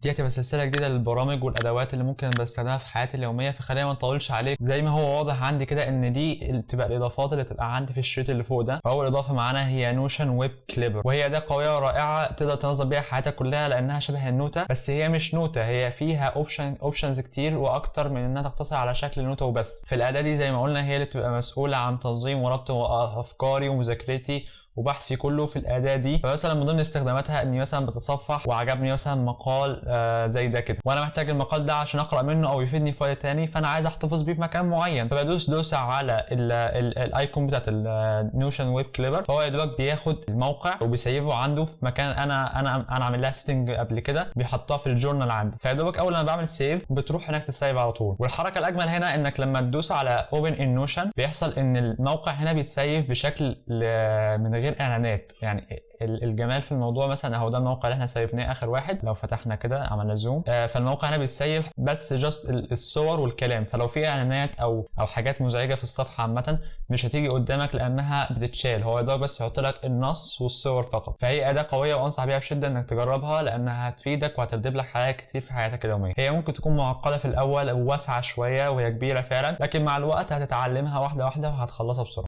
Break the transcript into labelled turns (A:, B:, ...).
A: دي هتبقى سلسلة جديدة للبرامج والادوات اللي ممكن بستخدمها في حياتي اليوميه، فخلينا ما نطولش عليك. زي ما هو واضح عندي كده ان دي اللي بتبقى الاضافات اللي تبقى عندي في الشريط اللي فوق ده. فاول اضافه معانا هي Notion Web Clipper، وهي اداه قوية ورائعة تقدر تنظم بيها حياتك كلها، لانها شبه النوتة بس هي مش نوتة، هي فيها options كتير واكتر من انها تقتصر على شكل نوتة وبس. في الاداة دي زي ما قلنا هي اللي بتبقى مسؤولة عن تنظيم وربط افكاري ومذاكرتي وبحثي كله في الاداة دي. فمثلا من ضمن استخداماتها اني مثلا بتصفح وعجبني مثلا مقال زي ده كده، وانا محتاج المقال ده عشان اقرا منه او يفيدني في وقت تاني، فانا عايز احتفظ بيه في مكان معين، فبدوس دوسة على ال icon بتاعت ال Notion Web Clipper، فهو يا دوبك بياخد الموقع وبيسيفه عنده في مكان انا عامل لها setting قبل كده، بيحطها في ال journal عندي. فيا دوبك اول ما بعمل save بتروح هناك تسيف على طول. والحركة الاجمل هنا انك لما تدوس على open in Notion بيحصل ان الموقع هنا بيتسيف بشكل من غير اعلانات. يعني الجمال في الموضوع مثلا اهو ده الموقع اللي احنا سيفناه اخر واحد، لو فتحنا كده عملنا zoom، فالموقع هنا بيتسيف بس just الصور والكلام، فلو في اعلانات او حاجات مزعجة في الصفحة عامة مش هتيجي قدامك لانها بتتشال، هو ده بس يحط لك النص والصور فقط. فهي اداه قوية وانصح بيها بشده انك تجربها لانها هتفيدك وهترتب لك حاجات كتير في حياتك اليومية. هي ممكن تكون معقدة في الاول وواسعه شوية وهي كبيرة فعلا، لكن مع الوقت هتتعلمها واحدة واحدة وهتخلصها بسرعة.